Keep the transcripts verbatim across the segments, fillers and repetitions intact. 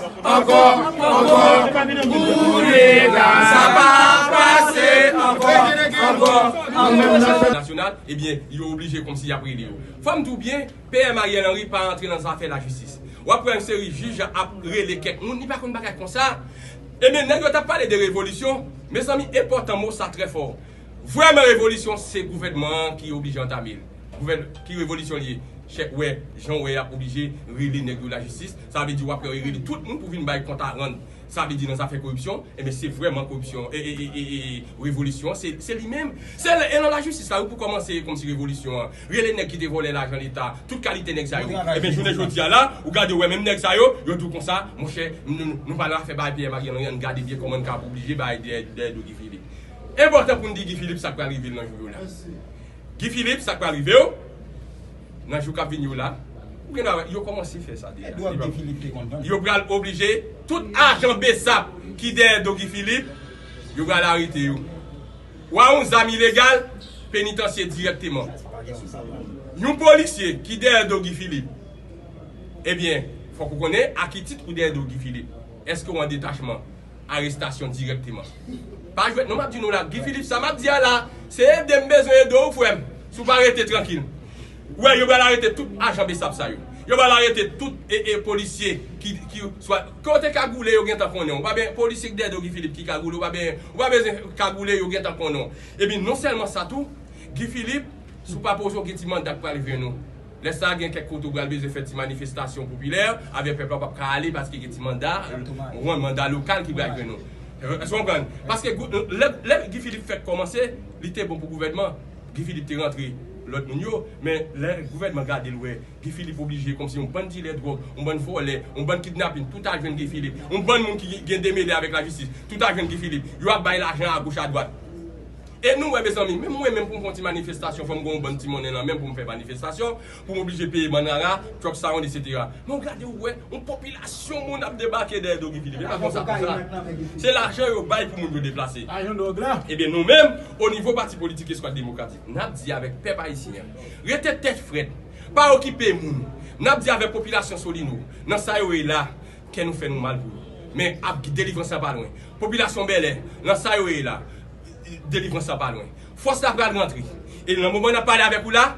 Ankò, ankò, pou legal, sa pa pase, ankò, ankò, ankò. Nasyonal, ebyen, yo oblije kòmsi y ap rele yo. Fò m di w byen, P M Ariel Henry pa antre nan zafè lajistis. W ap wè yon seri jij ap rele kèk moun, li pa konn bagay konsa. Ebyen, nèg yo t ap pale de revolisyon. Mezanmi, enpòtan mo sa trè fò. Vrèman, revolisyon, se gouvènman an ki oblije antame l. Gouvèn-, ki revolisyon li ye? Chèf, wè, jan w wè y ap oblije rele nèg yo lajistis, sa vle di w ap wè yo rele tout moun pou vin bay kont a rann. Sa vle di nan zafè koripsyon, ebyen, se vrèman koripsyon, e, e, e, e, e, revolisyon, se, se li menm. Se l-, e nan lajistis la, wi, pou kòmanse kòmsi revolisyon an. Rele nèg ki te vòlè lajan Leta, tout kalite nèg sa yo. Ebyen, jounen jodi a la, ou gade, w wè menm nèg sa yo, yo di w konsa, monchè, nou, nou, nou pa nan afè bay P M Ariel Henry, ann gade byen kòman n ka oblije bay dèyè, dèyè do Guy Philippe. Enpòtan pou n di Guy Philippe sa k pral rive l nan jou yo la. Guy Philippe, sa k pral rive w nan jou k ap vini yo la, ou gen dwa wè, yo kòmanse fè sa deja. Edouard Guy Philippe te konn vann. Yo pral oblije, tout ajan BSAP ki dèyè do Guy Philippe, yo pral arete yo. Ou a yon zam ilegal, penitansye dirèkteman. Yon polisye ki dèyè do Guy Philippe, ebyen, fòk ou konnen a ki tit ou dèyè do Guy Philippe. Èske w an detachman? Arestasyon dirèkteman. Pa jwèt non, m ap di nou la, Guy Philippe, sa m ap di a la, se ede m bezwen ede w, frè m. Si w pa rete trankil. Ou wè, yo pral arete tout ajan BSAP sa yo. Yo pral arete tout e, e, polisye ki, ki, swa, kote kagoule yo gentan konnen w. Ou pa ben, polisye ki dèyè do Guy Philippe ki kagoule, ou pa ben, ou pa bezwen kagoule, yo gentan konnen w. Epi non sèlman sa tou, Guy Philippe, si w pa poze w gen ti manda k pral jwenn ou. Lè sa a, gen kèk kote w pral bezwen fè ti manifestasyon popilè avèk pèp la, w p ap ka ale paske gen ti manda, yon manda lokal ki pral jwenn ou. Èske w konprann? Paske gou-, lè, lè Guy Philippe fèk kòmanse, li te bon pou gouvènman. Guy Philippe te rantre lòt moun yo, men lè gouvènman gade l wè, Guy Philippe oblije kòmsi yon bann dilè dwòg, yon bann vòlè, yon bann kidnapin, tout a jwenn Guy Philippe. Yon bann moun ki gen demele avèk lajistis, tout a jwenn Guy Philippe. Yo ap bay lajan agoch adwat. E nou wè, mezanmi, menm mwen menm pou m fè yon ti manifestasyon, fò m gen yon bann ti monnen nan men m pou m fè manifestasyon, pou m oblije peye bann rara, truck sound, etsetera. Men w gade, w wè, yon popilasyon moun ap debake dèyè do Guy Philippe. E pa konsa, konsa. Se lajan yo bay pou moun yo deplase. Lajan dwòg la. Ebyen, nou menm, o nivo pati politik Eskwad Demokratik, n ap di avèk pèp ayisyen an, rete tèt frèt, pa okipe moun. N ap di avèk popilasyon Solino, nan sa yo ye la, kè nou fè nou mal pou yo. Men ap, delivrans la pa lwen. Popilasyon Bèlè, nan sa yo ye la, delivrans la pa lwen. Fòs la pral rantre. E nan moman n ap pale avèk ou la,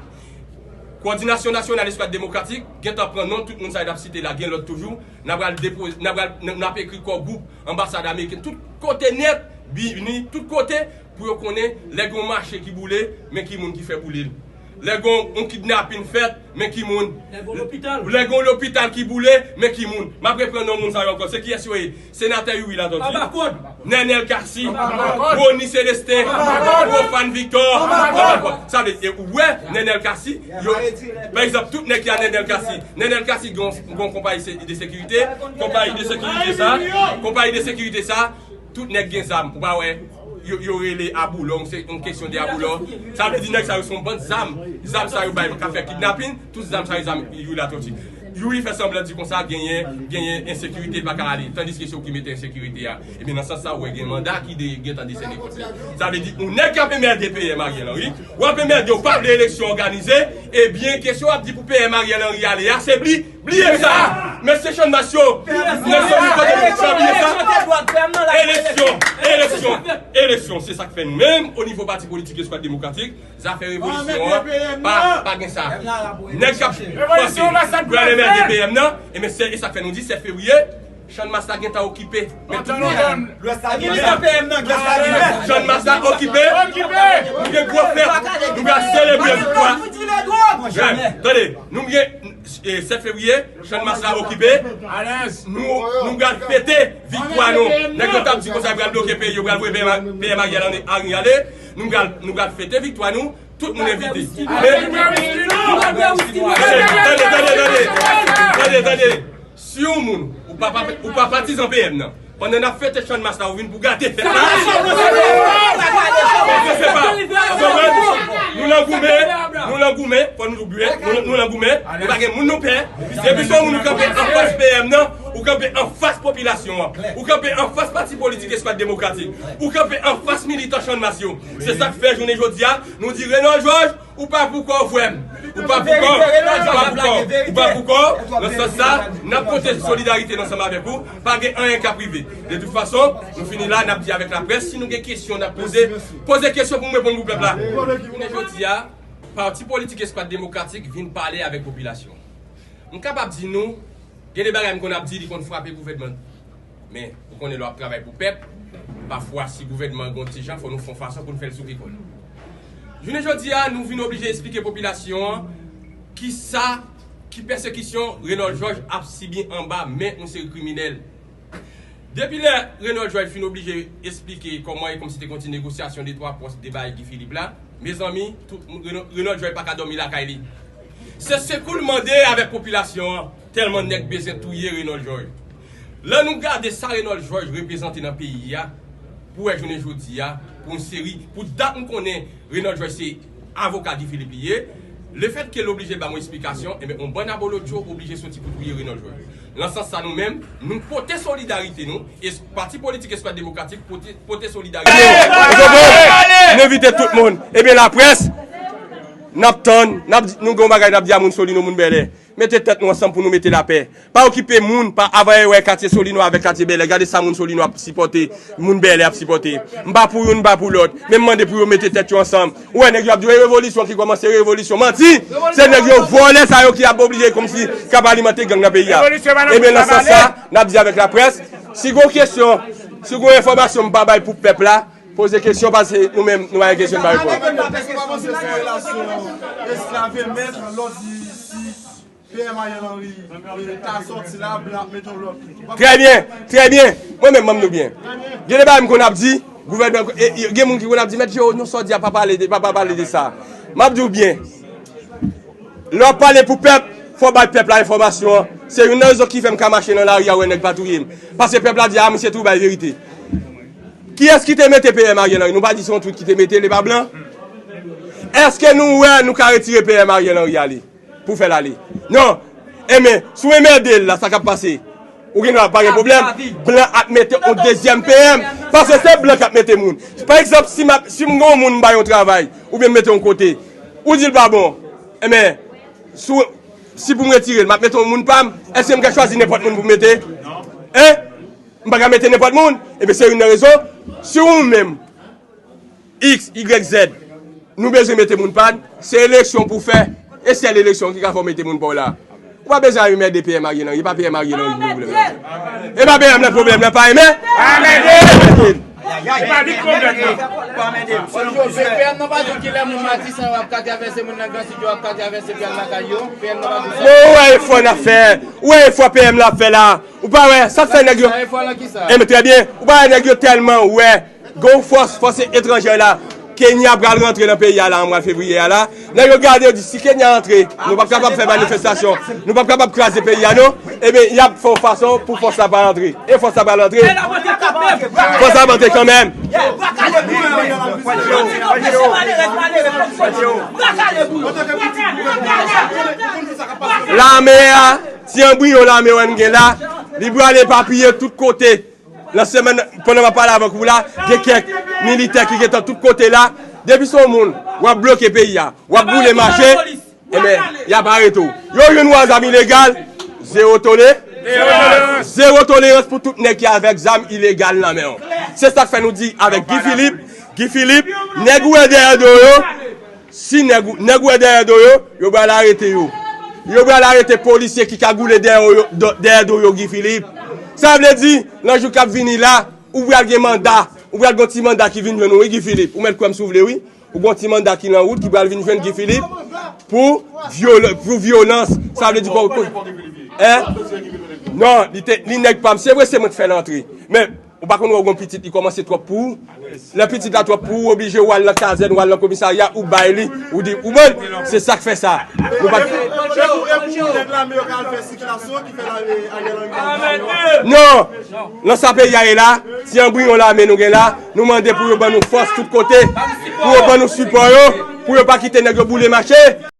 Kowòdinasyon Nasyonal Eskwad Demokratik gentan pran non tout moun sa yo t ap site la, gen lòt toujou. N a pral depoze, n a pral, n, n ap ekri kò gwoup anbasad ameriken tout kote nèt, bini tout kote, pou yo konnen lè gen yon mache ki boule, men ki moun ki fè boule l. Lè gen yon kidnapin fèt, men ki moun. Lè gen yon lopital. Lè gen yon lopital ki boule, men ki moun. M ap reprann non moun sa yo ankò. Se kiyès yo ye? Senatè Youri Latortue. Papa Kòd. Nènèl Cassy. Papa Kòd. Rony Célestin. Papa Kòd. Profane Victor. Papa Kòd. Papa Kòd. Sa vle di, ou wè, Nènèl Cassy, yo, pa egzanp, tout nèg ki a Nènèl Cassy. Nènèl Cassy gen yon, gen yon konpayi se-, de sekirite. Konpayi de sekirite sa, konpayi de sekirite sa, tout nèg gen zam. Ou pa wè, yo, yo rele Aboulò, se yon kesyon de Aboulò. Sa vle di nèg sa yo se yon bann zam. Zam sa yo bay ka fè kidnapin, tout zam sa yo zam Youri Latortue. Youri fè sanblan di konsa genyen, genyen ensekirite, l pa ka ale. Tandiske se ou ki mete ensekirite a. Ebyen, nan sans sa, ou wè gen manda ki de, gentan desène kont li. Sa vle di, yon nèg k ap enmède P M Ariel Henry, w ap enmède, w pa vle eleksyon òganize, ebyen, kesyon w ap di pou P M Ariel Henry ale a, se bli, bliye sa! Mesye Channmas yo, mesye nou kote nou bliye sa! Eleksyon, eleksyon, eleksyon, se sa k fè nou menm, o nivo pati politik Eskwad Demokratik, zafè revolisyon an, pa, pa gen sa. Nèg k ap panse pou al enmède P M nan, e men se, e sa k fè nou di sèt fevriye, Channmas la gentan okipe. Men tout moun. Channmas la okipe. Nou gen gwo fèt. Nou pral selebre viktwa. Tande, nou gen, e, sèt fevriye, Channmas la okipe. Nou, nou pral fete viktwa nou. Nèg yo t ap di konsa yo pral bloke peyi, yo pral voye P M, P M Ariel Henry ale. Nou pral, nou pral fete viktwa nou. Tout moun envite. Men, tande, tande, tande, tande, tande. Si yon moun, ou pa, pa, ou pa patizan P M nan, pandan n ap fete Channmas la, ou vin pou gate fèt la. Ou konprann? Nou nan goumen, nou nan goumen, fò nou goumen, nou, nou nan goumen, nou pa gen moun nou pè. Depi se yon moun ou kanpe anfas P M nan, ou kanpe anfas popilasyon an, ou kanpe anfas pati politik Eskwad Demokratik, ou kanpe anfas militan Channmas yo. Se sa k fè jounen jodi a, nou di Renold Georges, ou pa pou kò w, frè m. Ou pa pou kò, ou pa pou kò, ou pa pou kò. Nan sans sa, n ap pote solidarite n ansanm avèk ou. Pa gen anyen k ap rive. De tout fason, nou fini la, n ap di avèk laprès, si nou gen kesyon, n ap poze, poze kesyon pou m reponn pou pèp la. Jounen jodi a, Pati Politik Espas Demokratik vin pale avèk popilasyon. M kapab di nou, gen de bagay m konn ap di, li konn frape gouvènman. Men, ou konnen lè w ap travay pou pèp, pafwa si gouvènman an gen yon ti jan, fò nou fè yon fason pou n fè l souke kò l. Jounen jodi a, nou vin oblije esplike popilasyon an kisa, ki pèsekisyon Renold Georges ap sibi anba men yon seri kriminèl. Depi lè Renold Georges fin oblije esplike kòman e kòmsi te konn ti negosyasyon de twa pòs de bay Guy Philippe la, mezanmi, tout moun, Reno- Renold Georges pa ka dòmi lakay li. Se sekou l mande avèk popilasyon an, tèlman nèg bezwen touye Renold Georges. Lè nou gade sa Renold Georges reprezante nan peyi a, pou wè jounen jodi a, pou yon seri, pou dat m konnen Renold Georges se avoka Guy Philippe li ye, lefètke l oblije ban m yon esplikasyon, enben, yon bann abolotcho oblije soti pou touye Renold Georges. Nan sans sa, nou menm, nou pote solidarite nou, e Pati Politik Espas Demokratik pote, pote solidarite nou. Ou konprann? Nou envite tout moun. Ebyen, laprès, n ap tann, n ap di, nou gen yon bagay n ap di a moun Solino, moun Bèlè. Mete tèt nou ansanm pou nou mete lapè. Pa okipe moun, pa avè wè katye Solino avèk katye Bèlè. Gade sa moun Solino ap sipòte, moun Bèlè ap sipòte. M pa pou youn, m pa pou lòt. Men m mande pou yo mete tèt yo ansanm. Ou wè nèg yo ap di, "E revolisyon ki kòmanse, revolisyon." Manti! Se nèg yo vòlè sa yo ki ap oblije kòmsi k ap alimante gang nan peyi a. Ebyen, nan sans sa, n ap di avèk laprès, si gon kesyon, si gon enfòmasyon m pa bay pou pèp la, poze kesyon, paske nou menm, nou pa gen kesyon n pa reponn. Èske w pa panse se yon relasyon esklav e mèt, lè w di si P M Ariel Henry, e, ta sòti la, blan ap mete yon lòt. Trè byen, trè byen. Mwen menm, ban m di w byen. Gen de bagay m konn ap di, gouvènman, e, e, gen moun ki konn ap di, "Mèt Jero, nou sa w di a pa pale de, pa, pa pale de sa." M ap di w byen. Lè w ap pale pou pèp, fò w bay pèp la enfòmasyon an. Se youn nan rezon ki fè m ka mache nan lari a, wè nèg pa touye m. Paske pèp la di, "A, misye tou bay verite." Kiyès ki te mete P M Ariel Henry? Nou pa di se yon twit ki te mete l, e pa blan? Èske nou wè nou ka retire P M Ariel Henry ale? Pou fè l ale. Non. Enben, si w enmède l la, sa k ap pase? Ou gen dwa pa gen pwoblèm. Blan ap mete yon dezyèm P M. Paske se blan k ap mete moun. Pa egzanp, si m ap, si m gen yon moun m ba yon travay, oubyen m mete yon kote, ou di l pa bon. Enben, si, si pou m retire l, m ap mete yon moun pa m, èske m ka chwazi nenpòt moun pou m mete? Hein? M pa ka mete nenpòt moun. Ebyen, se youn nan rezon. Si ou menm, X, Y, Z, nou bezwen mete moun pa n, se eleksyon pou fè. E sèl eleksyon ki ka fè w mete moun pa w la. Ou pa bezwen al enmède P M Ariel Henry, e pa P M Ariel Henry ki gen pwoblèm nan. E pa P M nan pwoblèm nan, pa enmen? Pa enmède! P M nan pa di w kilè moun Matisan yo ap ka travèse, moun nan Gran Sid yo ap ka travèse pral lakay yo. P M nan pa di w sa. Bon, ou wè efò n ap fè. Ou wè efò P M la ap fè la. Ou pa wè, sa k fè nèg yo. Sa efò nan kisa? Enben, trè byen. Ou pa wè nèg yo tèlman wè. Gon fòs, fòs etranjè la, Kenya pral rantre nan peyi a la, an mwa fevriye a la. Nèg yo gade, yo di, "Si Kenya rantre, nou p ap kapab fè manifestasyon, nou p ap kapab kraze peyi a, non." Ebyen, y ap fè yon fason pou fòs la pa rantre. E fòs la pral rantre. Fòs la rantre kanmenm. Lame a, ti anbriyon lame w wè n gen la, li prale epapiye tout kote. Nan semèn, pandan m ap pale avèk ou la, gen kèk militè ki gentan tout kote la. Depi se yon moun, w ap bloke peyi a, w ap boule mache, enben, y ap arete w. Yo jwenn ou a zam ilegal, zewo tole-, zewo tolerans pou tout nèg ki avèk zam ilegal nan men w. Se sa k fè nou di avèk Guy Philippe, Guy Philippe, nèg ou wè dèyè do yo, Si nèg ou, nèg ou wè dèyè do yo, yo pral arete yo. Yo pral arete polisye ki kagoule dèyè yo, do- dèyè do yo, Guy Philippe. Sa vle di, nan jou k ap vini la, ou pral gen manda, ou pral gen ti manda ki vin jwenn ou, wi, Guy Philippe. Ou mèt kwè m si w vle, wi. Ou gen ti manda ki nan wout ki pral vin jwenn Guy Philippe pou vyol- pou vyolans. Sa vle di pou. Hein? Non, li te, li nèg pa m. Se vre, se mwen k fè l antre. Men, Ou pa konn wè w gon pitit, li kòmanse twòp pou ou. Lè pitit la twòp pou ou, oblije w al nan kazèn, w al nan komisarya, ou bay li, ou di, ou bann, se sa k fè sa. Nou pa. Non! Nan sa peyi a ye la, ti anbriyon lame nou gen la, nou mande pou yo ban nou fòs tout kote, pou yo ban nou sipò yo, pou yo pa kite nèg yo boule mache.